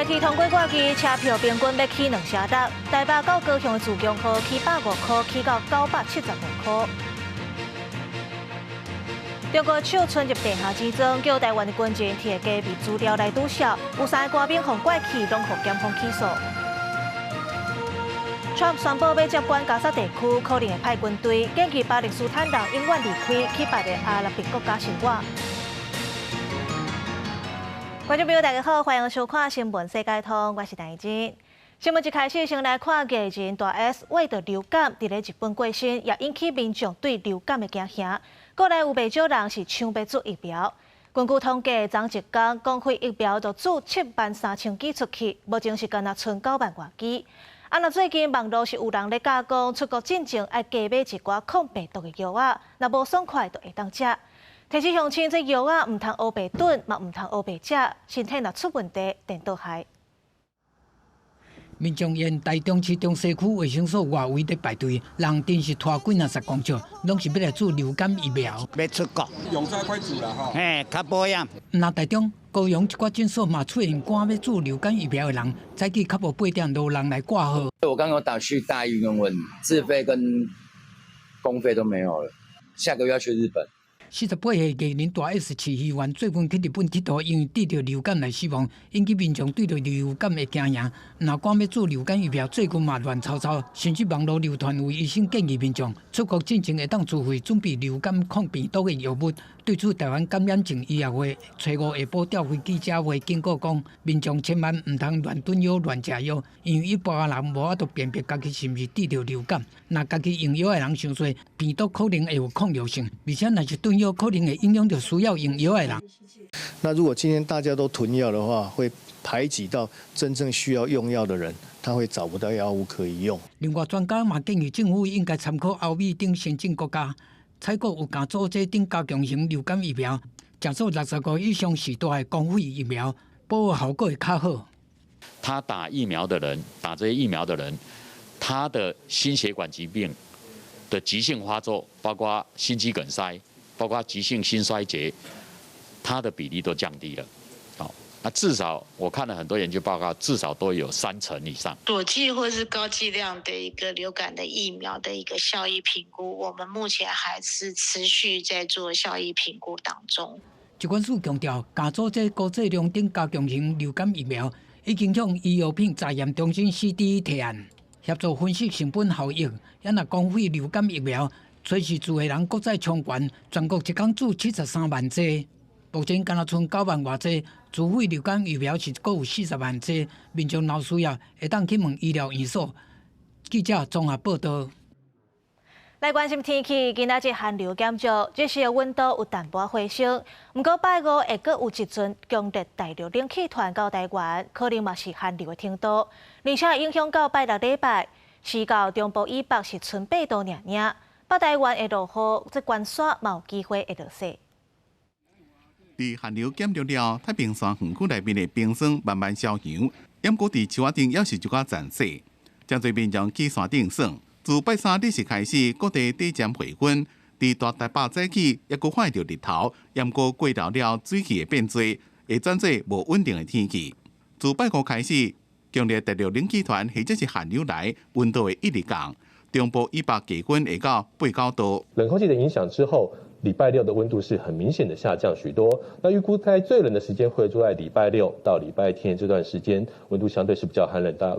鐵通過掛機，車票平均欲起兩成六，台北到高雄的自強號起150塊，起到975塊。中國手伸入地下錢莊，叫臺灣的軍人提機密資料來拄痟，有三个官兵予拐去，攏予檢方起訴。川普宣布欲接管加沙地區，可能會派軍隊，建議巴勒斯坦人永遠離開，去別个阿拉伯國家生活。觀眾朋友，大家好，歡迎收看《新聞世界通》，我是陳怡貞。新聞一開始，先來看藝人大 S 為著流感，佇咧日本過身，也引起民眾對流感的驚嚇。閣來有袂少人是搶欲注疫苗。根據統計，昨一工公費疫苗就注7萬3千劑出去，目前是干焦賰9萬外劑。啊，若最近網路是有人咧教講，出國進前愛加買一寡抗病毒的藥仔，若無爽快就會當食。提醒鄉親，這藥仔毋通烏白燉，嘛毋通烏白食，身體若出問題，顛倒害。民眾沿台中市中西區衛生所外圍佇排隊，人陣是拖幾若十公尺，攏是欲來注流感疫苗。欲出國，用早快注啦吼。嘿，較保險。毋但台中、高雄一寡診所嘛出現趕欲注流感疫苗的人，早起較無8點就有人來掛號。我剛剛打去大醫院問，自費跟公費都沒有了，下個月要去日本。48歲藝人大 S 市議員最近去日本𨑨迌，因為得著流感來死亡，引起民眾對著流感的驚嚇。若趕欲注流感疫苗，最近嘛亂糟糟，甚至網路流傳有醫生建議民眾出國進前會當自費準備流感抗病毒的藥物。對此，臺灣感染症醫學會初五下晡召開記者會，警告講，民眾千萬毋通亂囤藥、亂食藥，因為一般人無法度辨別家己是毋是得著流感。若家己用藥的人傷濟，病毒可能會有抗藥性，而且若是囤藥，可能會影響著需要用藥的人。那如果今天大家都囤藥的話，會排擠到真正需要用藥的人，他會找不到藥物可以用。另外，專家嘛建議政府應該參考歐美等先進國家，採購有加組劑等加強型流感疫苗，誠做65以上序大的公費疫苗，保護效果會較好。他打疫苗的人，打這些疫苗的人，他的心血管疾病的急性發作，包括心肌梗塞，包括急性心衰竭，它的比例都降低了。好，那至少我看了很多研究報告，至少都有三成以上。佐劑或是高劑量的一個流感的疫苗的一個效益評估，我們目前還是持續在做效益評估當中。疾管署強調，加組劑高劑量等加強型流感疫苗已經向醫藥品查驗中心 CDE 提案，協助分析成本效益。也若公費流感疫苗，隨時注的人閣再衝懸，全國一工注73萬劑。目前干焦賰9萬外劑，自費流感疫苗是閣有40萬劑。民眾若有需要，會當去問醫療院所。記者綜合報道。來關心天氣，今仔日寒流減弱，日時的溫度有淡薄回升。毋過拜五會閣有一陣強烈大陸冷氣團到台灣，可能嘛是寒流的程度，而且會影響到拜六禮拜，時到中部以北是賰8度爾爾，北台灣會落雨，這關山嘛有機會會落雪。佇寒流減弱了，太平山園區內面的冰霜慢慢消融，毋過佇樹仔頂猶是一寡殘雪，誠濟民眾去山頂耍。自拜三日時開始，各地短暫回溫。佇大台北早起，猶閣看著日頭，毋過過晝了水汽會變濟，會轉做無穩定的天氣。自拜五開始，強烈大陸冷氣團或者是寒流來，溫度會一直降。中部以北氣溫會到八九度。冷空氣的影響之後，禮拜六的溫度是很明顯的下降許多。那預估在最冷的時間會落在禮拜六到禮拜天這段時間，溫度相對是比較寒冷，大家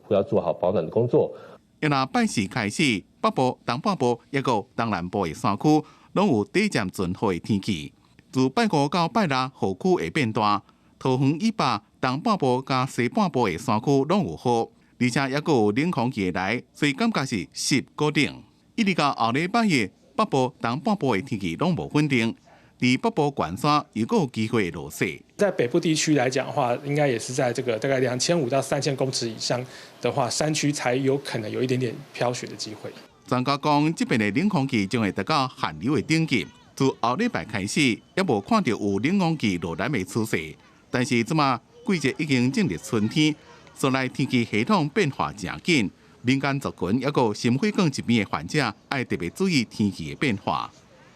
會要做好保暖的工作。若拜四開始，北部、東半部抑閣東南部的山區，攏有短暫陣雨的天氣。自拜五到拜六，雨區會變大，桃園以北、東半部佮西半部的山區攏有雨，而且猶閣有冷空氣來，所以感覺是濕閣冷。一直到後禮拜日，北部、東半部的天氣攏無穩定，佇北部懸山又閣有機會落雪。在北部地區來講的話，應該也是在這個大概2500到3000公尺以上的話，山區才有可能有一點點飄雪的機會。專家講，這邊的冷空氣將會達到寒流的頂級。自後禮拜開始，猶無看著有冷空氣落來的趨勢。但是這馬季節已經進入春天，所以天氣系統變化誠緊，敏感族群抑閣心血管疾病的患者，愛特別注意天氣的變化。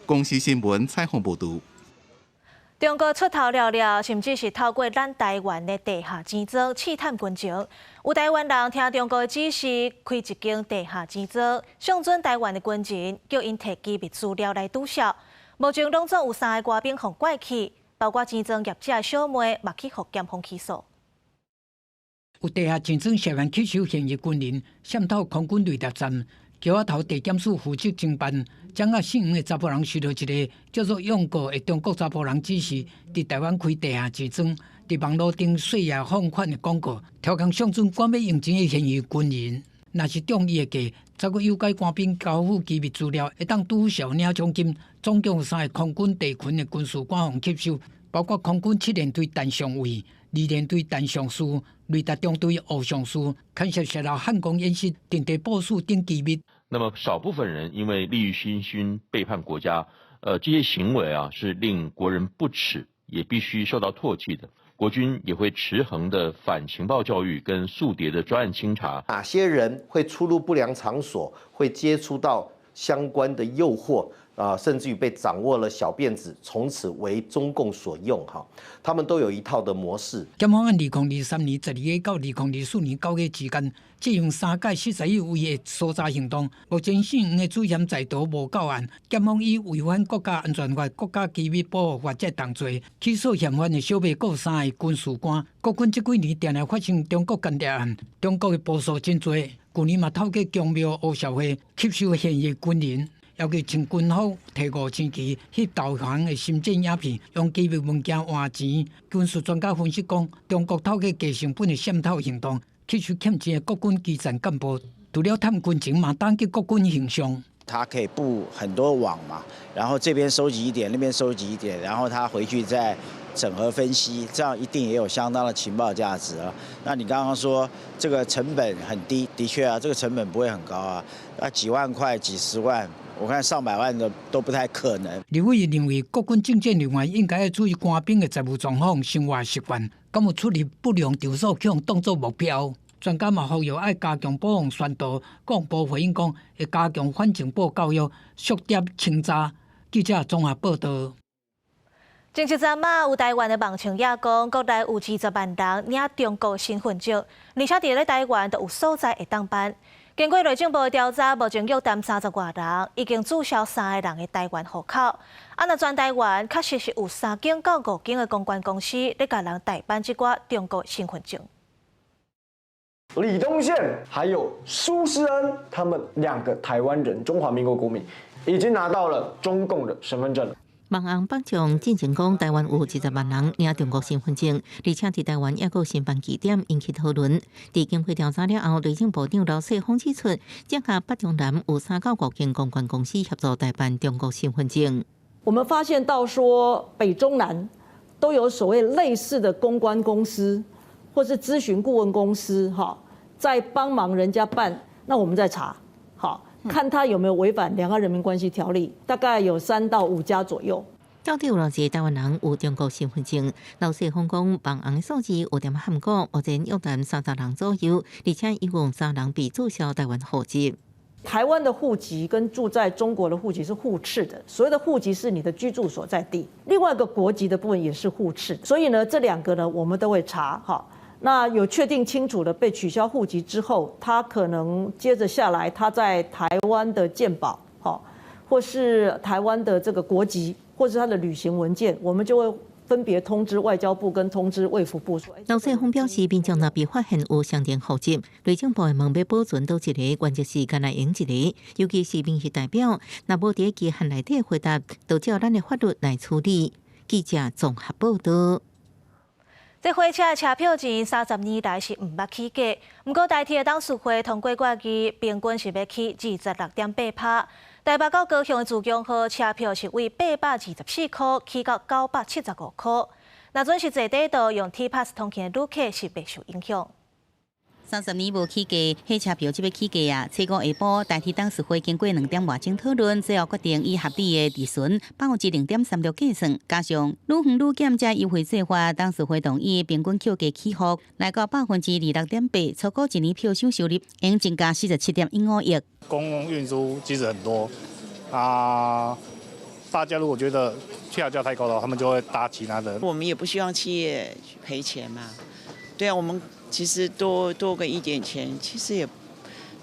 公視新聞採訪報導。中國出頭了了，甚至是透過咱台灣的地下錢莊試探軍情。有台灣人聽中國的指示，開一間地下錢莊，相準台灣的軍人，叫𪜶提機密資料來拄數。目前攏總有三个官兵予拐去，包括錢莊業者的小妹，嘛去予檢方起訴。有地下錢莊涉嫌吸收現役軍人，滲透空軍雷達站。橋仔頭地檢署負責偵辦，掌握姓黃的查埔人受到一个叫做永國的中國查埔人指示，佇台灣開地下錢莊，佇網路頂細葉放款的廣告，刁工相準趕欲用錢的現役軍人，若是中伊的計，再閣誘拐官兵交付機密資料，會當拄數領獎金。總共有三个空軍地勤的軍事官予吸收，包括空軍七聯隊陳上尉、二聯隊陳上士、雷達中隊吳上士，牽涉洩露漢光演習、陣地部署等機密。那麼少部分人因為利欲熏心背叛國家，這些行為啊是令國人不齒，也必須受到唾棄的。國軍也會持恆的反情報教育跟肅諜的專案清查。哪些人會出入不良場所，會接觸到相關的誘惑啊，甚至於被掌握了小辮子，從此為中共所用哈。他們都有一套的模式。檢方按2023年12月到2024年9月之間，進行三屆41位的搜查行動。目前姓黃的主嫌在逃無到案。檢方以違反國家安全法、國家機密保護法這重罪起訴嫌犯的小妹，閣三个軍事官。國軍這幾年定定發生中國間諜案，中國的步數真濟。舊年嘛透過宮廟黑社會吸收現役軍人。要求穿軍服、提五星旗、翕導航的心戰影片，用機密文件換錢。軍事專家分析講，中國透過低成本的滲透行動，吸收欠錢的國軍基層幹部，除了探軍情，嘛打擊國軍形象。他可以布很多網嘛，然後這邊收集一點，那邊收集一點，然後他回去再整合分析，這樣一定也有相當的情報價值啊。那你剛剛說這個成本很低，的確啊，這個成本不會很高啊，啊幾萬塊、幾十萬。我看上百萬的都不太可能。立委認為，國軍政戰人員應該要注意官兵的財務狀況、生活習慣，敢有出入不良場所，予人當作目標。專家嘛呼籲愛加強保防宣導，國防部回應講會加強反情報教育，肅諜清查。記者綜合報道。前一陣仔有台灣的網情也講，國內有20萬人領中國身份證，而且佇咧台灣都有所在會當辦。經過內政部的調查，目前約談30外人，已經註銷三个人的台灣戶口。啊，若全台灣確實是有三間到五間的公關公司咧共人代辦這寡中國身份證。李東憲還有蘇世恩，他們兩個台灣人，中華民國國民，已經拿到了中共的身份證了。網紅北上進前講，台灣有20萬人領中國身份證，而且佇台灣猶閣有申辦據點引起討論。佇經過調查了後，內政部長劉世鋒指出，這個北中南有三到五間公關公司協助代辦中國身份證。我們發現到說，北中南都有所謂類似的公關公司，或是諮詢顧問公司，哈，在幫忙人家辦。那我們再查，好，看他有沒有違反《兩岸人民關係條例》，大概有3到5家左右。到底有偌濟台灣人有中國身份證？劉世鋒講，網紅數字有點含糊，目前約談30人左右，而且一共三人被註銷台灣戶籍。台灣的戶籍跟住在中國的戶籍是互斥的，所謂的戶籍是你的居住所在地，另外一個國籍的部分也是互斥，所以呢，這兩個呢，我們都會查哈。那有確定清楚的被取消戶籍之後，他可能接着下來，他在台灣的健保，哈，或是台灣的這個國籍，或是他的旅行文件，我們就會分別通知外交部跟通知衛福部。劉世鋒表示，民眾若被發現有相連戶籍，內政部會問欲保存佗一个，原則是干焦用一个，尤其是民意代表，若無佇期限內底回答，就照咱的法律來處理。記者綜合報道。這火車的車票錢30年來是毋捌起價，毋過台鐵的董事會通過決議，平均是欲起26.8%。台北到高雄的自強號車票是為824箍起到975箍。若準是坐短途用 T Pass 通勤的旅客是袂受影響。30年無起價，火車票這欲起價啊！初五下晡，台鐵董事會經過2點外鐘討論，最後決定以合理的利潤0.36%計算，加上愈遠愈減這優惠做法，董事會同意平均票價起伏來到26.8%，初估一年票商收入應增加47.15億。公共運輸其實很多啊，大家如果覺得票價太高的話，他們就會搭其他的。我們也不希望企業賠錢嘛。對啊，我們其實多多個一點錢，其實也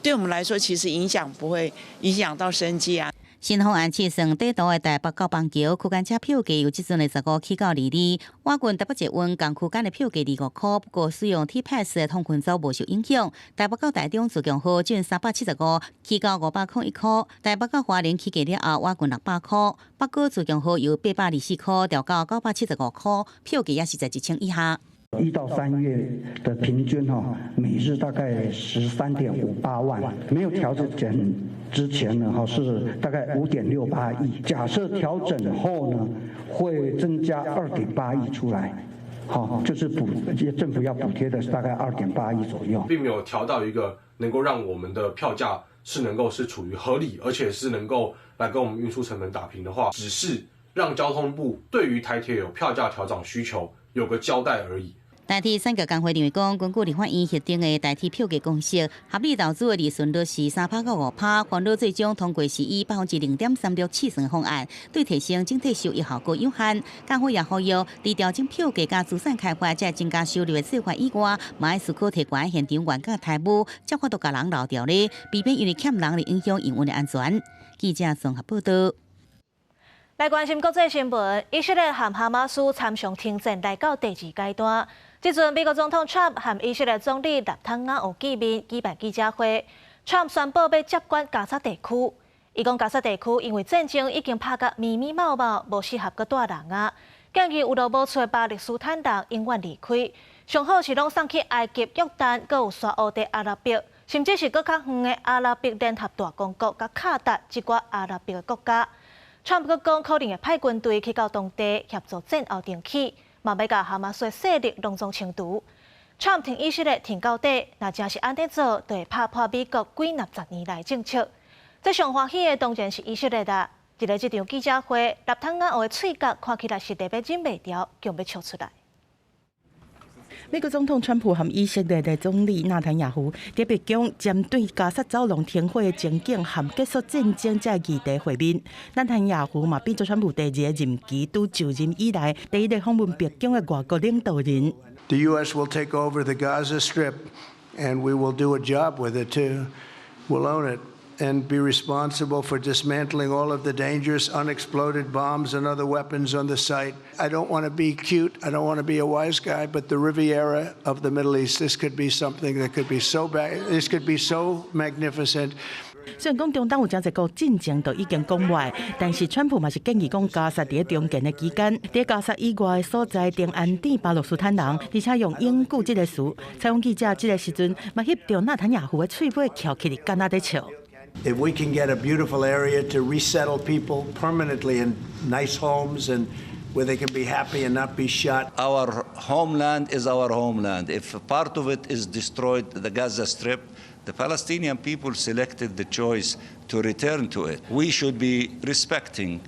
對我們來說，其實影響不會影響到生計啊。新方案試算短途的台北到板橋區間車票價由這陣的15起到22，倚近台北捷運仝區間的票價25塊，不過使用 T Pass 的通勤族無受影響。台北到台中自強號轉375起到501塊，台北到花蓮起價了後倚近600塊，北高自強號由824塊調到975塊，票價也是在1000以下。 1到3月的平均哈，每日大概13.58萬，沒有調整之前呢，哈是大概5.68億。假設調整後呢，會增加2.8億出來，好，就是補政府要補貼的是大概2.8億左右。並沒有調到一個能夠讓我們的票價是能夠是處於合理，而且是能夠來跟我們運輸成本打平的話，只是讓交通部對於台鐵有票價調整需求有個交代而已。台鐵產業工會認為講，根據立法院核定的台鐵票價公式，合理投資的利潤率是3趴到5趴，煩惱最終通過是以0.36%試算方案，對提升整體收益效果有限。工會也呼籲，佇調整票價佮資產開發這增加收入的計劃以外，嘛愛思考提懸現場員佮台務，才法度共人留牢咧，避免因為欠人而影響營運的安全。記者綜合報導。來關心國際新聞，以色列和哈馬斯參詳停戰來到第二階段。這陣美國總統川普和以色列總理納坦雅胡見面舉辦記者會，川普宣布欲接管加薩地區。伊講加薩地區因為戰爭已經拍甲密密麻麻，無適合閣蹛人啊。建議有路無厝的巴勒斯坦人永遠離開，上好是攏送去埃及、約旦，閣有沙烏地阿拉伯，甚至是閣較遠的阿拉伯聯合大公國佮卡達這寡阿拉伯的國家。川普閣講可能會派軍隊去到當地協助戰後重起，嘛欲共哈馬斯勢力攏總清除。川普挺以色列挺到底，若真是按呢做，就會拍破美國幾若十年來政策。這上歡喜的當然是以色列啦。佇咧這場記者會，納坦雅胡的喙角看起來是特別忍袂牢，強欲笑出來。美國總統川普和以色列的總理納坦雅胡佇白宮針對加薩走廊停火的前景和結束戰爭這議題會面。納坦雅胡嘛變做川普第二個任期拄就任以來第一個訪問白宮的外國領導人。 The U.S. will take over the Gaza Strip, and we will do a job with it too. We'll own it and be responsible for dismantling all of the dangerous unexploded bombs and other weapons on the site. I don't want to be cute. I don't want to be a wise guy, but the Riviera of the Middle East, this could be something that could be so bad. This could be so magnificent. 雖然講中東有誠濟國進前就已經講話，但是川普嘛是建議講加薩佇咧重建的期間，佇加薩以外的所在定安置巴勒斯坦人，而且用永久這個詞。採訪記者這個時陣，嘛翕著納坦雅胡的喙尾翹起來，敢若佇笑。 If we can get a beautiful area to resettle people permanently in nice homes and where they can be happy and not be shot. Our homeland is our homeland. If part of it is destroyed, the Gaza Strip, the Palestinian people selected the choice to return to it. We should be respecting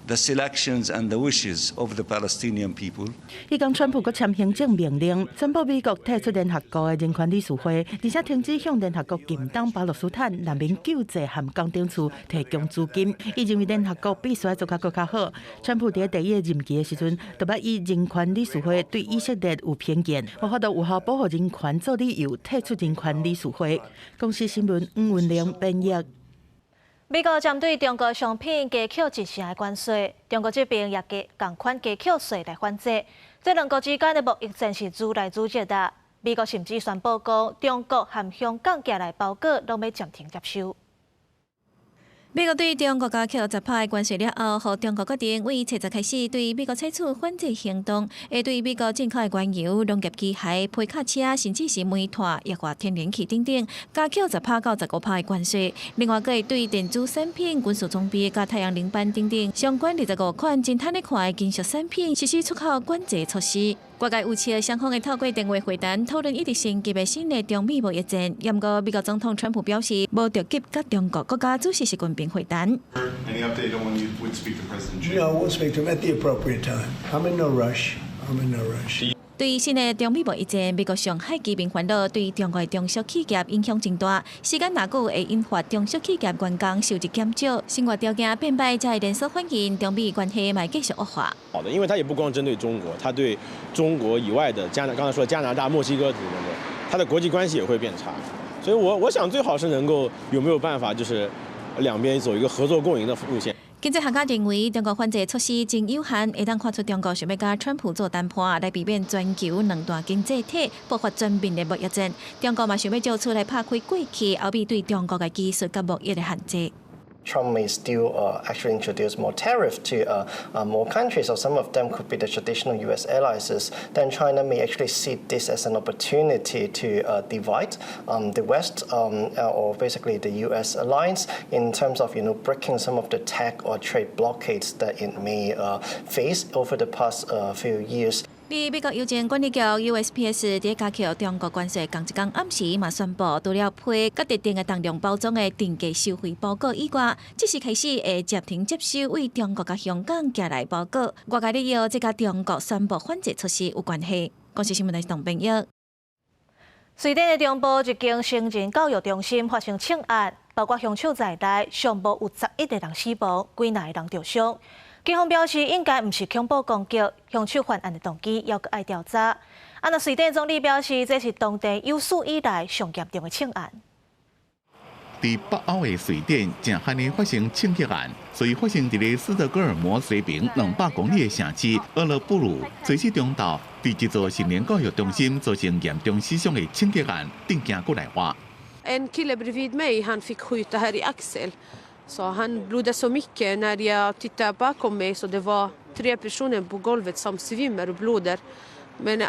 the selections and the wishes of the Palestinian people. 彼工川普閣簽行政命令，宣布美國退出聯合國的人權理事會，而且停止向聯合國近東巴勒斯坦難民救濟和工程處提供資金。伊認為聯合國必須愛做較閣較好。川普佇第一個任期的時陣，就捌以人權理事會對以色列有偏見，無法度有效保護人權做理由，退出人權理事會。公視新聞吳文玲編譯。美國針對中國商品加扣1成的關稅，中國這邊也加仝款加扣稅來反制。這兩國之間的貿易戰是愈來愈熱的。美國甚至宣布講，中國和香港寄來包裹攏欲暫停接收。美國對中國加扣10趴關稅了後，予中國決定對初十開始對美國採取反制行動，會對美國進口的原油、農業機械、皮卡車，甚至是煤炭、液化天然氣等等，加扣10趴到15趴的關稅。另外，閣會對電子產品、軍事裝備、佮太陽能板等等相關25款真趁咧看的金屬產品實施出口管制措施。外界預測雙方會透過電話會談討論一直升級的新的中美貿易戰。毋過美國總統川普表示，無著急佮中國國家主席習近平會談。 Any update on when you would speak to President Xi? No, we'll speak to him at the appropriate time. I'm in no rush. I'm in no rush. 對新的中美貿易戰，美國上海居民煩惱，對中國的中小企業影響真大。時間若久會引發中小企業員工收入減少，生活條件變歹，才會連鎖反應，中美關係嘛會繼續惡化。好的，因為它也不光針對中國，它對中國以外的剛才說加拿大、墨西哥等等，它的國際關係也會變差。所以我想最好是能夠有沒有辦法，就是兩邊走一個合作共贏的路線。經濟學家認為，中國反制措施真有限，會當看出中國想欲佮川普做談判，來避免全球兩大經濟體爆發全面的貿易戰。中國嘛想欲藉此來拍開過去歐美對中國的技術佮貿易的限制。 Trump may still actually introduce more tariff to more countries, or some of them could be the traditional U.S. allies. Then China may actually see this as an opportunity to divide the West or basically the U.S. alliance in terms of breaking some of the tech or trade blockades that it may face over the past few years. 美國郵政管理局 USPS 佇加強中國關稅仝一工暗時嘛宣布，除了批佮特定的重量包裝的定價收費包裹以外，這時開始會暫停接收對中國佮香港寄來包裹。外界理由，這佮中國宣布反制措施有關係。公視新聞台董編譯。瑞典的中部一間成人教育中心發生槍案，包括兇手在內，上無有11個人死亡，幾若個人著傷。警方表示，應該毋是恐怖攻擊，兇手犯案的動機猶閣愛調查。啊，那瑞典總理表示，這是當地有史以來上嚴重的槍案。佇北歐的瑞典，正罕的發生槍擊案，所以發生佇咧斯德哥爾摩西邊200公里的城市厄勒布魯，隨時中晝佇一座成人教育中心造成嚴重死傷的槍擊案，震驚國內外。 En kille bredvid mig, han fick skjuta här i axel. Så han blodade så mycket. När jag tittade bakom mig så det var tre personer på golvet som svimmar och blöder. Men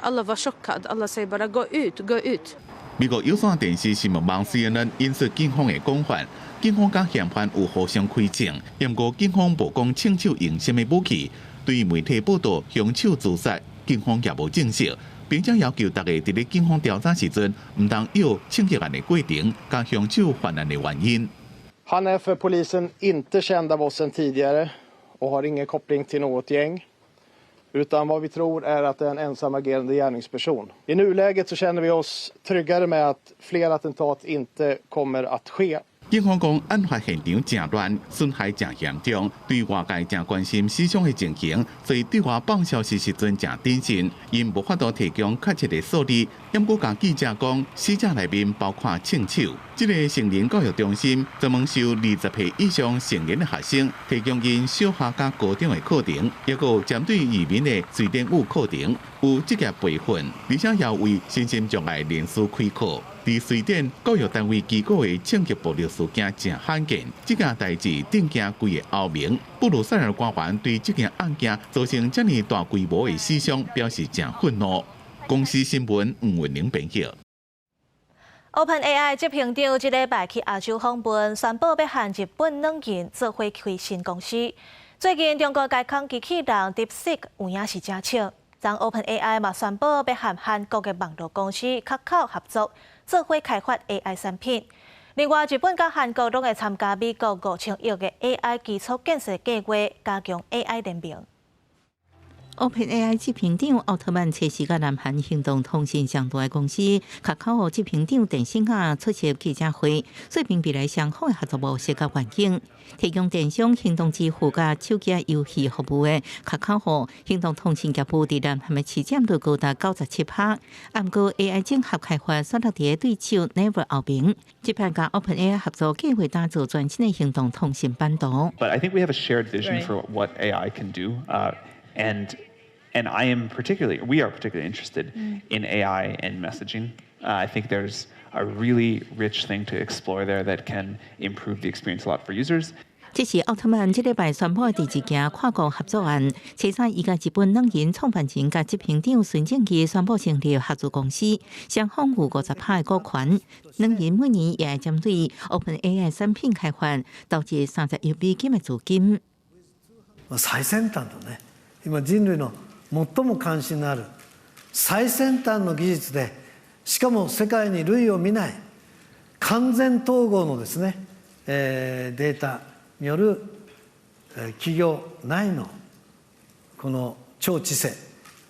alla var chockade. Alla säger bara gå ut, gå ut. 美國有線電視新聞網 CNN 引述警方的講法，警方佮嫌犯有互相開槍，毋過警方無講槍手用啥物武器。對媒體報道兇手自殺，警方也無證實，並且要求大家佇咧警方調查時陣，毋通用槍擊案的過程佮兇手犯案的原因。 Han är för polisen inte känd av oss sedan tidigare och har ingen koppling till något gäng. Utan vad vi tror är att det är en ensam agerande gärningsperson. I nuläget så känner vi oss tryggare med att fler attentat inte kommer att ske. 警方講，案發現場誠亂，損害誠嚴重，對外界誠關心死傷的情形，所以對外放消息時陣誠謹慎，𪜶無法度提供確切的數字。毋過共記者講，死者內面包括槍手。這个成人教育中心專門收20歲以上成年的學生，提供𪜶小學佮高中的課程，抑閣有針對移民的瑞典語課程，有職業培訓，而且也為身心障礙人士開課。佇瑞典教育單位機構的槍擊暴力事件誠罕見，這件代誌震驚規个歐盟。布魯塞爾官員對這件案件造成遮爾大規模的死傷表示誠憤怒。公視新聞吳文玲編譯。 OpenAI 執行長這禮拜去亞洲訪問，宣布欲和日本軟銀做伙開新公司。最近中國解控機器人 DeepSeek 有影是誠笑，昨 OpenAI 嘛宣布欲和韓國的網路公司 Kakao 合作，做伙開發 AI 產品。另外，日本佮韓國攏會參加美國5000億的 AI 基礎建設計畫，加強 AI 聯盟。 OpenAI 執行長奧特曼測試佮南韓行動通訊上大的公司 Kakao 執行長鄭新亞出席記者會，說明未來雙方的合作模式佮願景，提供電商行動支付佮手機遊戲服務的 Kakao 行動通訊業務佇南韓的市佔率高達97%。毋過 AI 整合開發選落佇對手 Naver 後邊，這擺佮 OpenAI 合作計劃打造全新的行動通訊版圖。 But I think we have a shared vision for what AI can do, and we are particularly interested in AI and messaging. I think there's a really rich thing to explore there that can improve the experience a lot for users. 這是奧特曼這禮拜宣布的第二件跨國合作案。初三伊佮日本軟銀創辦人佮執行長孫正義宣布成立合資公司，雙方有50%的股權。軟銀每年也會針對 OpenAI 產品開發投資30億美金的資金。最先端のね、今人類の最も関心のある最先端の技術で、しかも世界に類を見ない完全統合のですね、データによる企業内のこの超知性、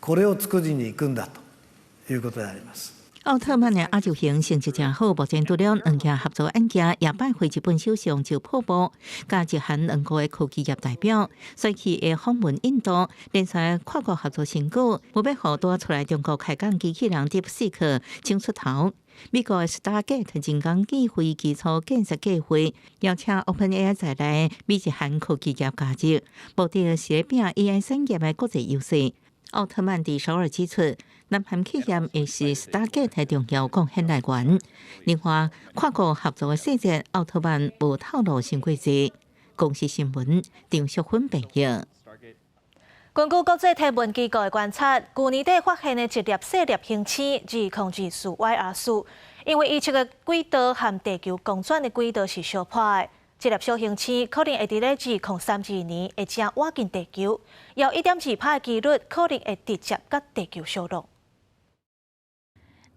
これを作りに行くんだということであります。奧特曼的亞洲行成績誠好，目前除了兩件合作案件，也拜會日本首相石破茂，佮日韓兩國的科技業代表，隨去會訪問印度，連續跨國合作成果，無欲予拄出來中國開講機器人 DeepSeek 搶出頭。美國的 Stargate 人工智慧基礎建設計劃，邀請 OpenAI 在內美日韓科技業加入，目的是拚 AI 產業的國際優勢。奧特曼佇首爾指出，南韓企業會是 Stargate 的重要貢獻來源。另外，跨國合作的細節，奧特曼無透露傷過濟。公視新聞張淑芬編譯。根據國際天文機構的觀察，舊年底發現的一粒細粒行星2024 YR4，因為伊這個軌道和地球公轉的軌道是相破的，這粒小行星可能會佇咧2032年會正倚近地球，有1.2趴的幾率可能會直接佮地球相挵。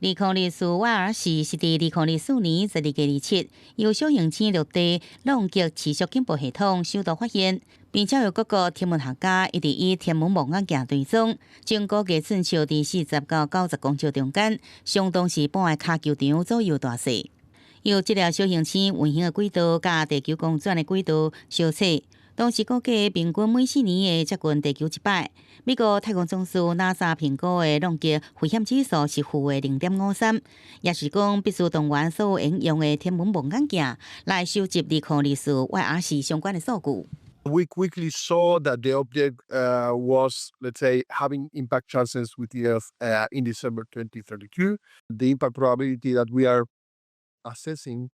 2024 YR4是佇2024年12月27，由小行星陸地浪擊持續警報系統首度發現，並且由各國天文學家一直以天文望遠鏡追蹤，總估計寸尺佇40到90公尺中間，相當是半个跤球場左右大細。由這粒小行星運行的軌道佮地球公轉的軌道相切，當時估計平均每4年會接近地球一擺。美國太空總署 NASA 評估的撞擊危險指數是-0.53，也是講必須動員所有應用的天文望遠鏡來收集2024 YR4相關的數據。 We quickly saw that the object was, let's say, having impact chances with the Earth in December 2032. The impact probability that we are assessing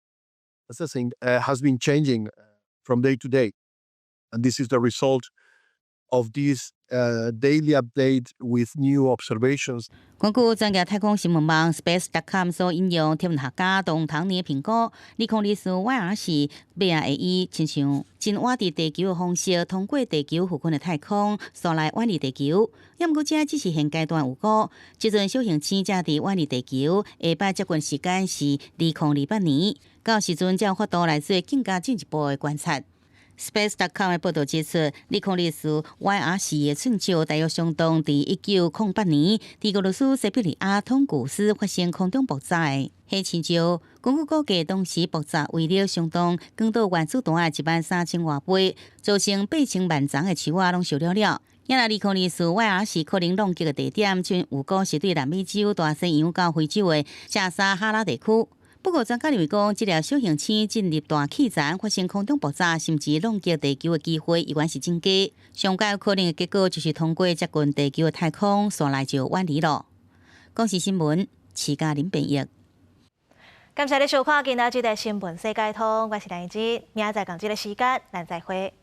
has been changing from day to day. And this is the result of this daily update with new observations. 根據專業太空新聞網 Space.com 所引用天文學家董唐尼評估，2024 YR4尾仔會以親像真倚佇地球的方式，通過地球附近的太空，紲來遠離地球。也毋過這只是現階段預估，這陣小行星才佇遠離地球，下擺接近時間是2028年，到時陣才有法度來做更加進一步的觀察。Space.com 的報導指出，2024 YR4的寸尺大約相當佇1908年，佇俄羅斯西伯利亞通古斯發生空中爆炸的火星石。根據估計，當時爆炸威力相當廣島原子彈的1萬3千外倍，造成8千萬叢的樹仔攏燒了了。也若2024 YR4可能撞擊的地點，就預估是對南美洲大西洋到非洲的下撒哈拉地區。不過，專家認為講，這粒小行星進入大氣層發生空中爆炸，甚至撞擊地球的機會，依然是真低。上蓋有可能的結果就是通過接近地球的太空，紲來就遠離囉。公視新聞，徐嘉玲編譯。感謝你收看今仔日的新聞世界通，我是梁怡之，明仔載仝這个時間，咱再會。